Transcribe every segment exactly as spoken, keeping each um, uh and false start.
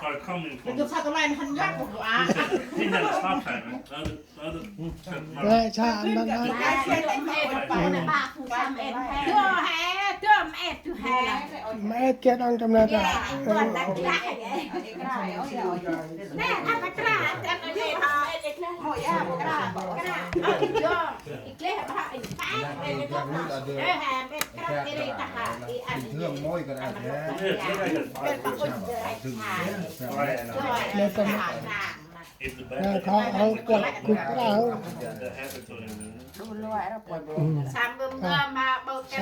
Sorry, coming from. He had a stop sign, right? Lĕ sa ăn năn ăn. Mét kiệt ăn tâm năn ta. Bình thường môi còn ăn thế. Lĕ tâm năn ta khât hŏ kŏ kŭch krao. Sa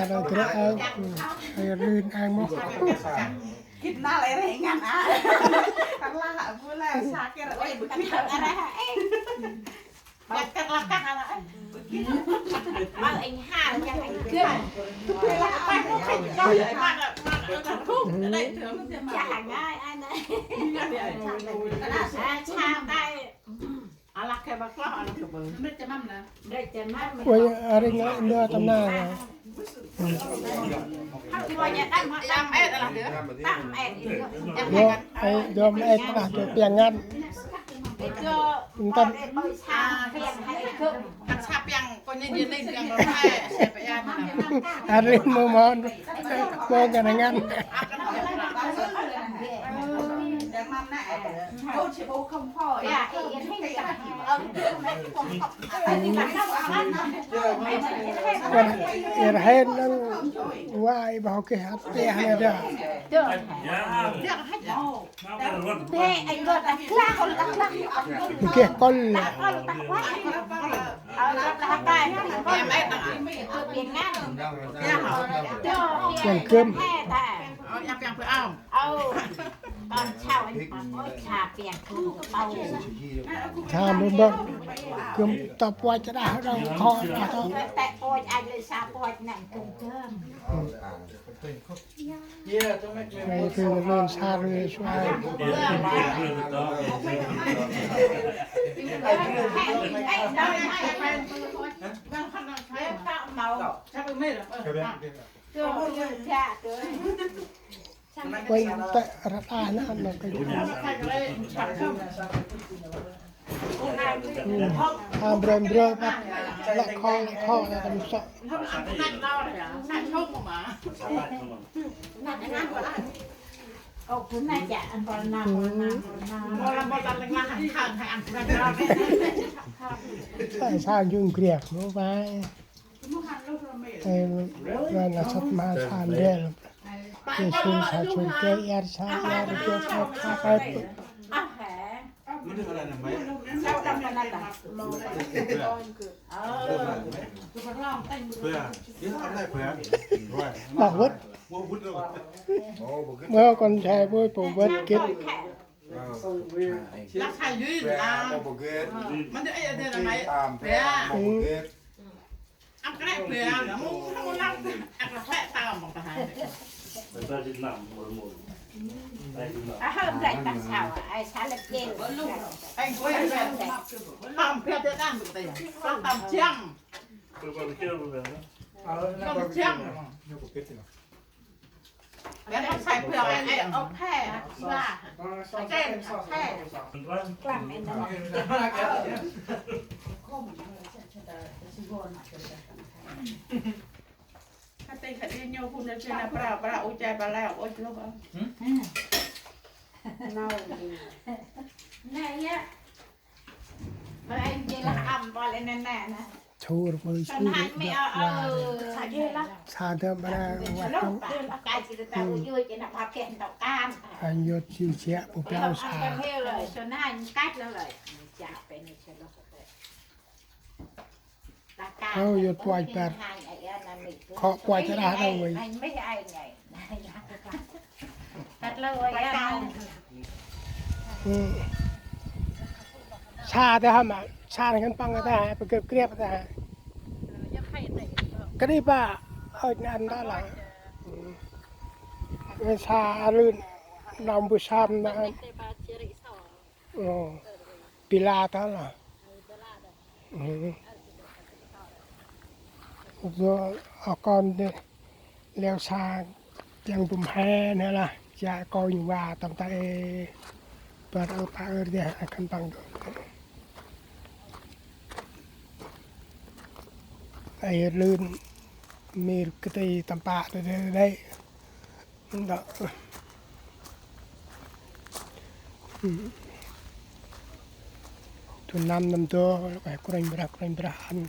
năn krao. Ơ, rĭm ang mâu. Gĭt năl ê rê ngăn a. Tơlah bu lĕ sa kơt ê bu gĭt. Băk kăk lăk kăk ala. Băk anh ha, yang anh gơm. Ôi, a rê ngă ndơ tâm năn. Dô, ê, dô mê ê tơlah dô piăng ngăn. Ntăn. A rê mâu mâu, mâu ngăn ngăn. Ơ, ê rhên năng uai bau kê hăt tê hăn đa. Kê kol. Yang gơm. Sa mô mbơh. Gơm ta puăch đah đau kho ta to. Ê, phi lôn sa rê suai. Quay tệ ra tai na ăn cái. Tham brem brem băk lĕ kho lĕ kho lĕ tâm sŏ. Sa jung kriak mô bai. Ê, ran la sat ma sa ndel. Yêsu sa chun ke iar sa iar ke sa sa kai. Bah wet. Mơ kon sai bôi pô wet kit. Ăn cái này về ăn, ăn, ăn, ăn, ăn, ăn, ăn, ăn, ăn. Người ta Việt Nam, một, một. Đây, Việt Nam. À, hôm nay tao sao, ai sao lật chèn. Anh quên rồi. Tao không biết ăn được tiền. Tao tao chăng. Tôi còn chưa rồi. Tao chăng. Bé không xài phường, ai, ai, ông thẻ, là, cái thẻ. Làm em đó. Khát tê khát tê nhau phun ra trên là pra, pra, ôi chai, pra, lao, ôi, lốp, ôi. Nâu. Nè, ya. Ơ, anh, vậy là ăm, bỏ lên nè, nè, nè. Chur mơ chur. Sa dơm bra wa tông. Anh yot chiu chia bu piao sa. Ơ, yot puach bar. Kho puach ra đâu vậy? Sa ta hăm, sa ngăn păng ta, pơgep grep ta. Kadi pa, ơi nan ta la. Sa arun, năm bu sam na. Pi la ta la. Ơ, kon de. Leo sa jăng bum he nê lah, ja kônh va tâm ta ê. Bar ơ pa ơ deh a khân păng dô. Ai lưn mir kti tâm pă dê dê. Dô. Tu năm năm dô, ai krunh brah, krunh brah ăn.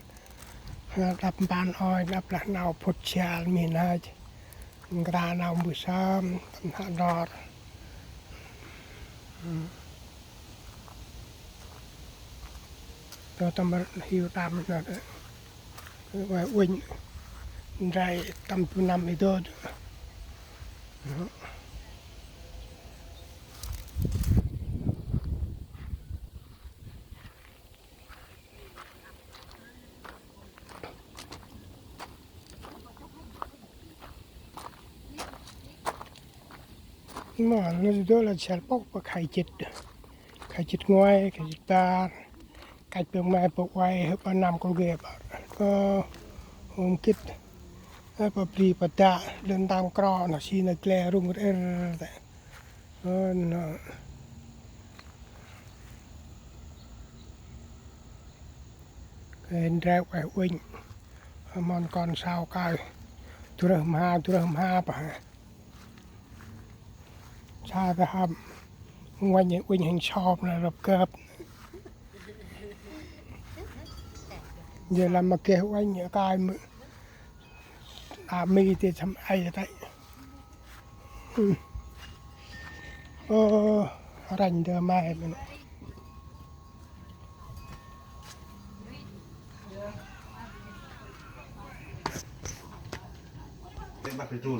Đăp mpan ôi, đăp lah nau phŭt sial mi nai. Nkra nau mbơh sơm, tâm n'hă nor. Dô tâm hiu đăm nor. Uănh, ndrai tâm tu năm i dô. Mă, nơ dô lah sial pŏk pa khai jĭt. Khai jĭt ngoai, khai jĭt bar. Kach păng mai pŏk uai, hơ pa năm kôl gê pa. Ơ, hôm kĭt. Ơ, pa bri pa dak, lơn tăm kro, nă si nă gle rŭng rơr, tê. Ơ, nă. Khen reo ueh uinh. Mon kon sau kai. Drơh mha, drơh mha pa. Sa ta hăm. Uinh, uinh hên sop nă răp gơp. Jêh lah ma geh uinh kai mơ. A mi tê săm ai tê. Ơ, ranh dơ mai mơ.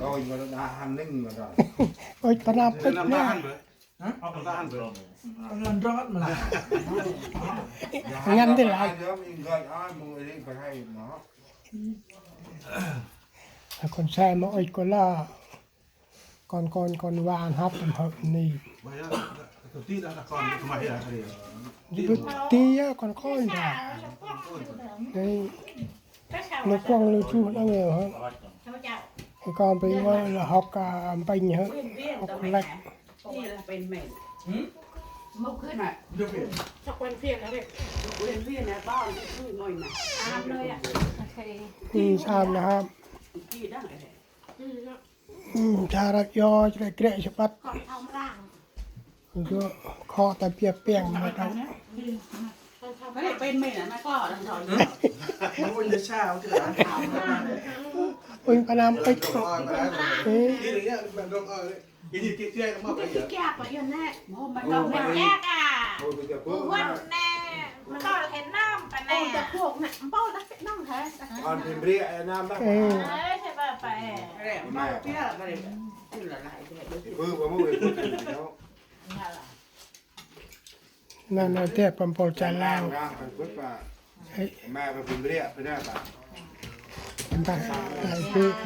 Ôi, ngon đa hăng ninh ngon đa. Ôi, pa nap ơi, nè. Hả? Ngon đa hăng bơ. Ngon đa hăng bơ. Ngăn thế lại. Ai, ai, mong ơi, phải hay mà. Kon se ma ôi ko la. Kon kon kon wan hăp tâm hơp ni. Di bơ ti ya kon kon da. Ni. Lơ kuăng lơ chu năng nghèo hơ. Kon pê ngơ là học à, mpênh hơ. Học lệch. Ti sam na hăp. Ơ, char ră yo, char ră krĕ, char păt. Ơ, kho ta pia piăng, ma đau. Ui, pa nam pêch. Ơ. Ơ. Nă, nă, tê păm pôl chalang. Ê. Ntah, ntah, ntah.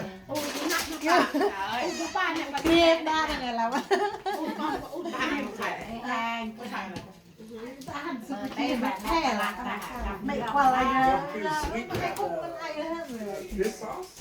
This sauce?